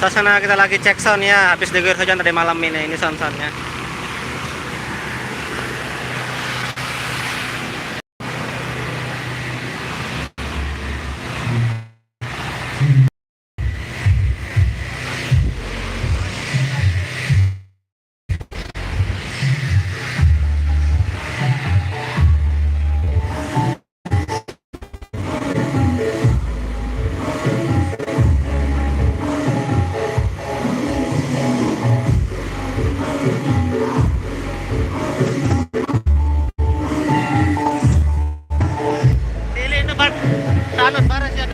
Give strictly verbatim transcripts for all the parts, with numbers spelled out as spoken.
Suasana kita lagi cek sound ya, habis diguyur hujan tadi malam ini. Ini sound-soundnya. Tilik itu bar-, tanut bareng sih.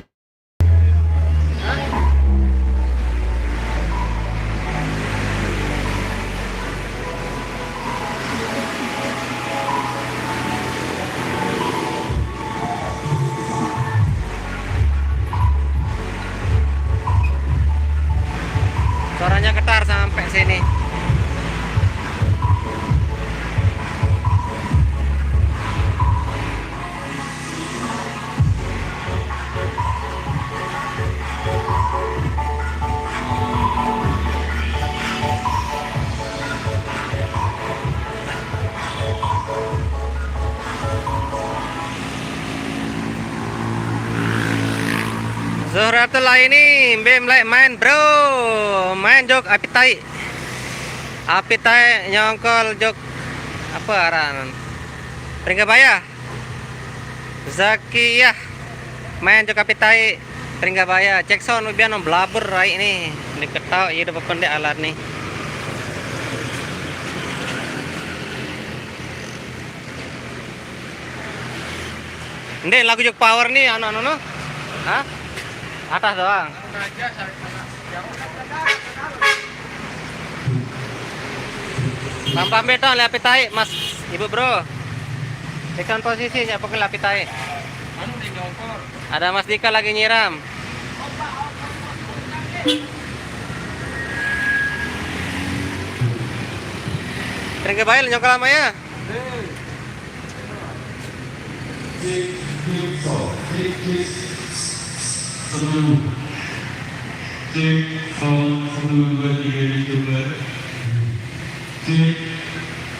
Suaranya getar sampai sini. Zuhratul Aini, mbim lek main, bro. Main jok api tai. Api tai nyongkol jok apa aran? Pringgebaya. Zakiyah. Main jok api tai. Pringgebaya. Cek sound biar no blabber rai ni. Diketahui ya udah pendek alat nih. Ndek lagu jok power nih, anu-anu no. Hah? Atas doang. Tambah beton, lek api tai, Mas, Ibu, Bro. Tekan posisinya, pokoknya lek api tai. Ada Mas Dika lagi nyiram. Kering ke bae nyokal sama ya. Cek, cek, so, cek, cek. Satu. Cek, so, satu, dua, tiga, dicoba. Cek,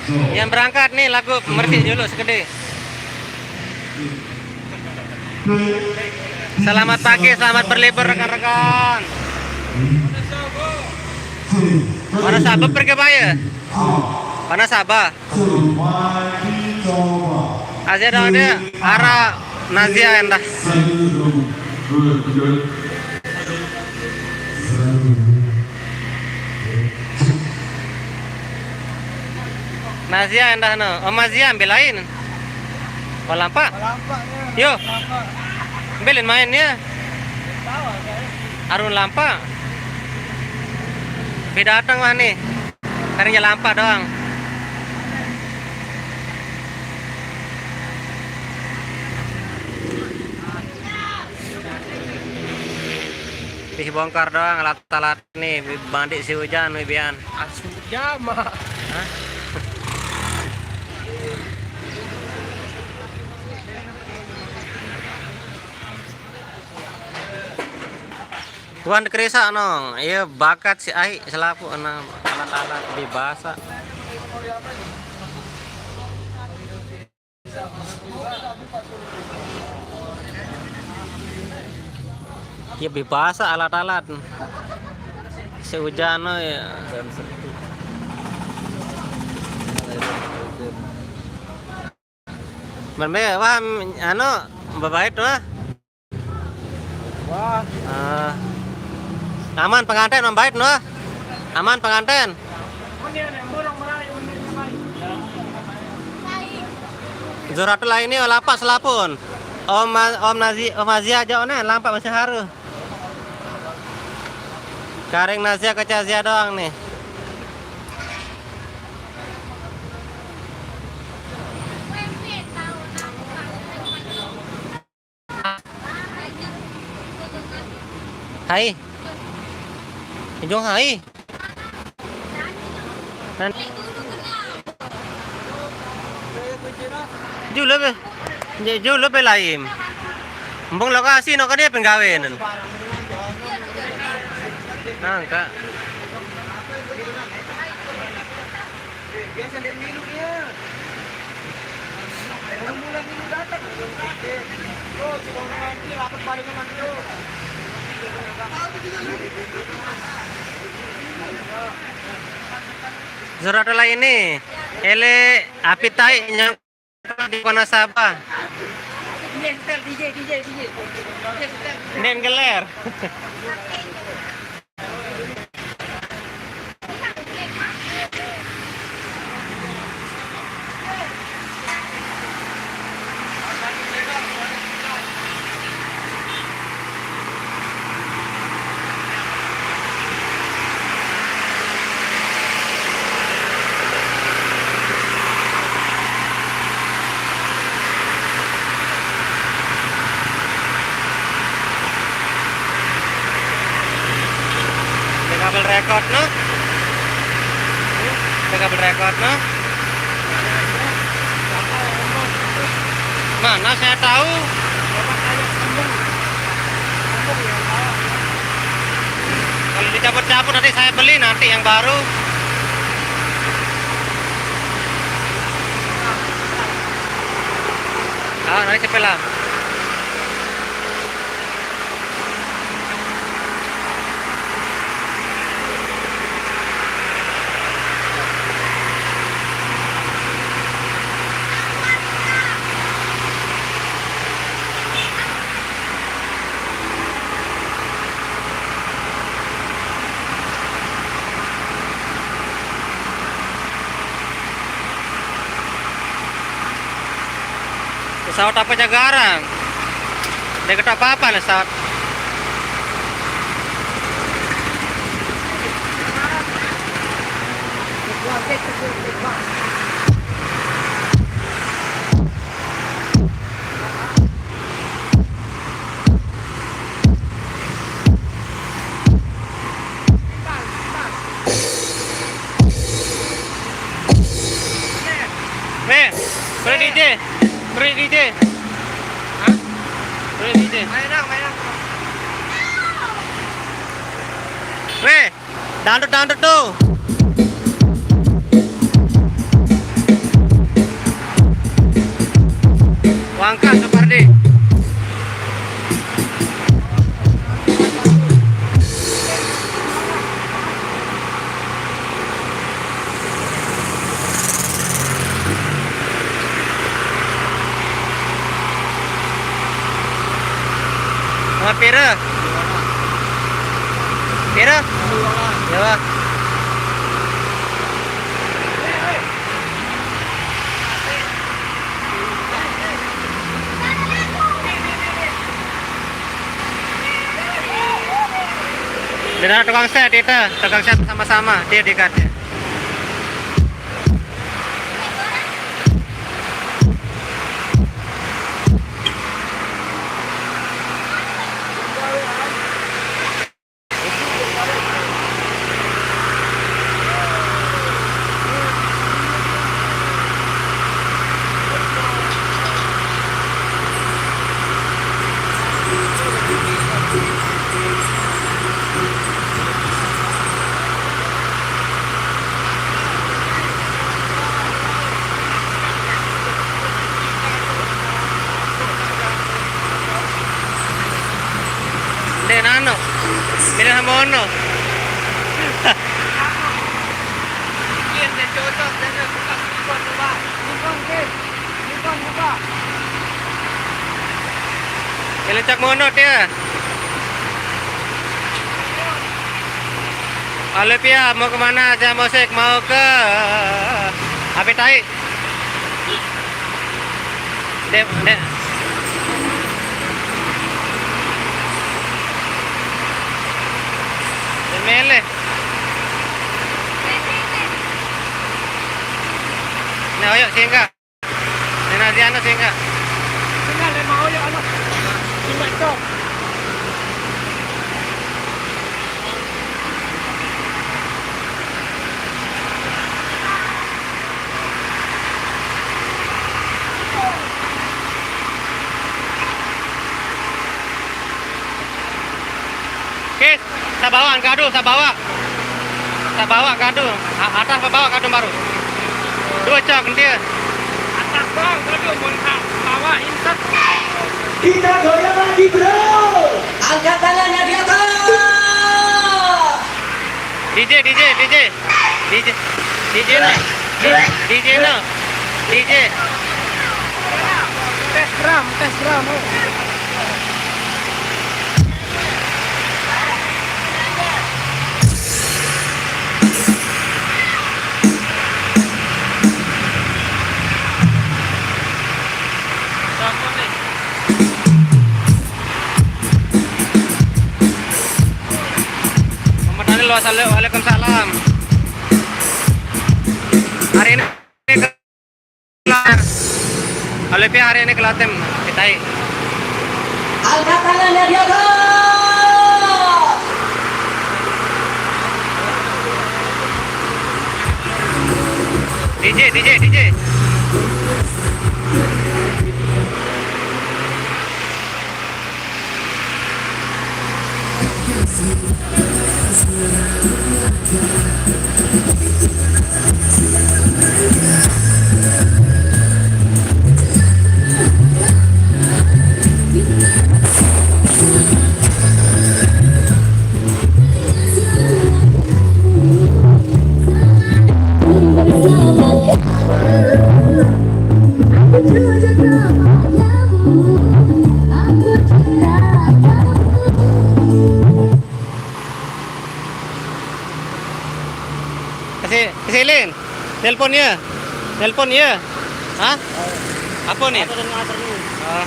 so. Yang berangkat nih lagu pemersih dulu sekede. Selamat pagi, selamat berlibur rekan-rekan. Mana Sabah pergi apa ya? Mana Sabah? Asia dah ada. Ara Nazia endah. Nazia endah no. Oh, Mazia ambil lain. Oh, lampak. Yo. Ambilin mainnya. Arun lampak. Beda datang wah nih. Karinya lampak doang. Ih, bongkar doang alat-alat nih, mandi si hujan, nih, Bian. Asu jama. Hah? Tuan kerisa nong, iya bakat si ai selaku enam alat-alat di basa. Ya bebasa alat-alat. Seujano ya. Berme wah anu babait wah. Wah. Ah. Aman pengantin, Om Bait, noh? Aman pengantin? Zuratul ini lapak selapun. Om Ma-, Om Nazi, Om Azia aja one, lampak masih haru. Karing Nazia ke Cazia doang nih. Hai. Ujung hai. Nan-, julu be. Je-, julu be laim. Embung lokasi no kade penggawean. Nangka. Surat lain ni. Ele api tai nyang di Wanasaba. Nen geler. Ada kabel rekod, no? Ada kabel rekod, no? Mana saya tahu? Kalau dicabut-cabut nanti saya beli nanti yang baru. Ah, nanti sebelah. Pesawat apa cagaran? Dia kata apa-apa nih pesawat. Weh, boleh D J? Boleh D J? Hah? Boleh D J? Main dong, main dong. Weh, dangdut-dangdut tuh. Wangkas, Supardi. Sama pira? Pira? Ya, Pak. Dengan tukang set itu, tukang set sama-sama, dia diikat. Dek nano, milih sama ono. Milih cak mono dia. Halo Pia, mau kemana aja musik? Mau ke Api Tai? Dek, dek. Dek mele. Nah, ayo, singkat. Nah, nah, si anu, singkat. Singkat, lima ayo, anu. Singkat, cok. Oke, kita Bawah gaduh, sa bawah. Sa bawah gaduh. A-, atas sa bawah gaduh baru. Dua cak dia. Atas bawah gaduh, mun sa bawah insert. Kita goyang lagi, bro. Angkat tangannya di atas. D J, D J, D J. D J. D J no. D J no. D J. Tes drum, tes drum. Oh. Muhammad Daniel, wassalamualaikum, waalaikumsalam. Hari ini Olympia hari ini ke Latem, kita. Angkat tangannya di atas. D J, D J, D J. Kasih, kasih Lin. Nelpon ya. Nelpon ya. Hah? Apa nih? Apa dan ngatur nih? Oh.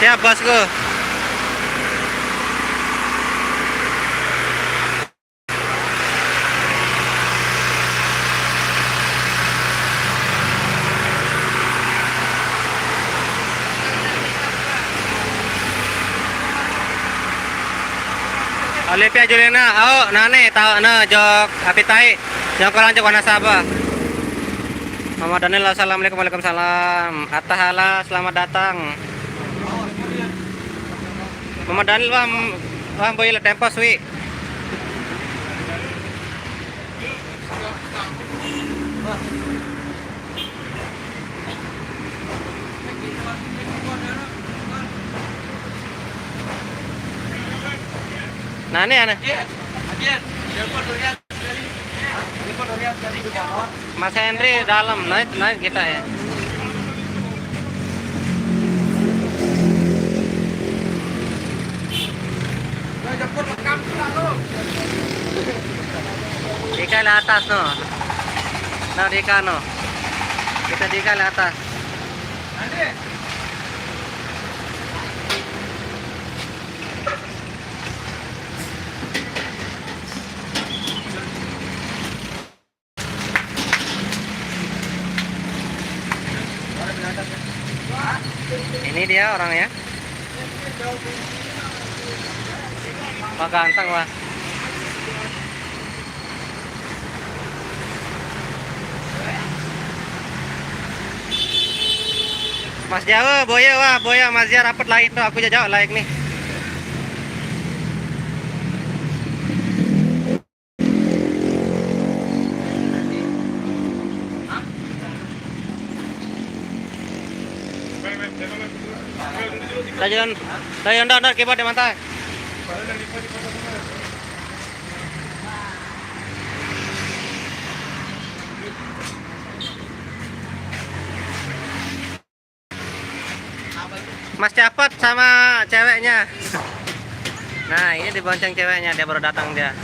Siap, bosku. Olympia Juliana, au, nane, tau, ne, jok, api tai, jok orang jok Wanasaba. Mama Daniel, assalamualaikum, waalaikumsalam. Atta Hala, selamat datang. Mama Daniel, wah, wah, boy, le tempo, sui. Nah, ini aneh. Mas Henry dalam, naik, naik kita ya. Dika le atas no. No, Dika no. Kita Dika le atas. Ini dia orangnya. Wah, ganteng, wah. Mas Jawa, boya, wah, boya, Mas Jawa rapet laik tuh, aku jajak laik nih. Tayo, tayo, tayo, tayo, kita mantap. Mas Capot sama ceweknya. Nah, ini dibonceng ceweknya, dia baru datang dia.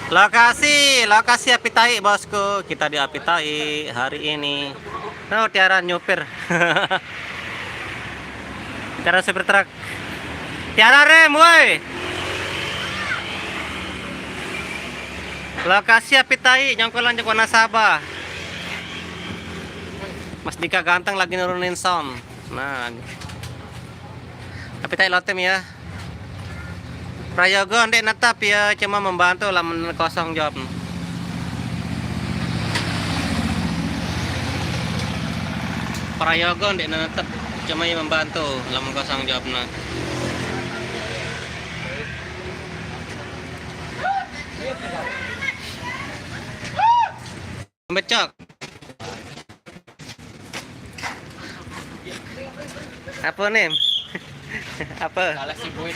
Lokasi, lokasi Apitai, bosku. Kita di Apitai hari ini. Nah, Tiara nyupir. Tiara supir truk. Tiara rem, woi. Lokasi Apitai, nyongkolan jeung Wanasaba. Mas Dika Ganteng lagi nurunin sound. Nah, tapi tai lotem ya. Prayogo ndeq netep ya, cuma membantu lamun kosong jawab. Prayogo ndeq netep, cuma ya membantu lamun kosong jawabna. Becok. Apa nih? Apa? Salah si Boy.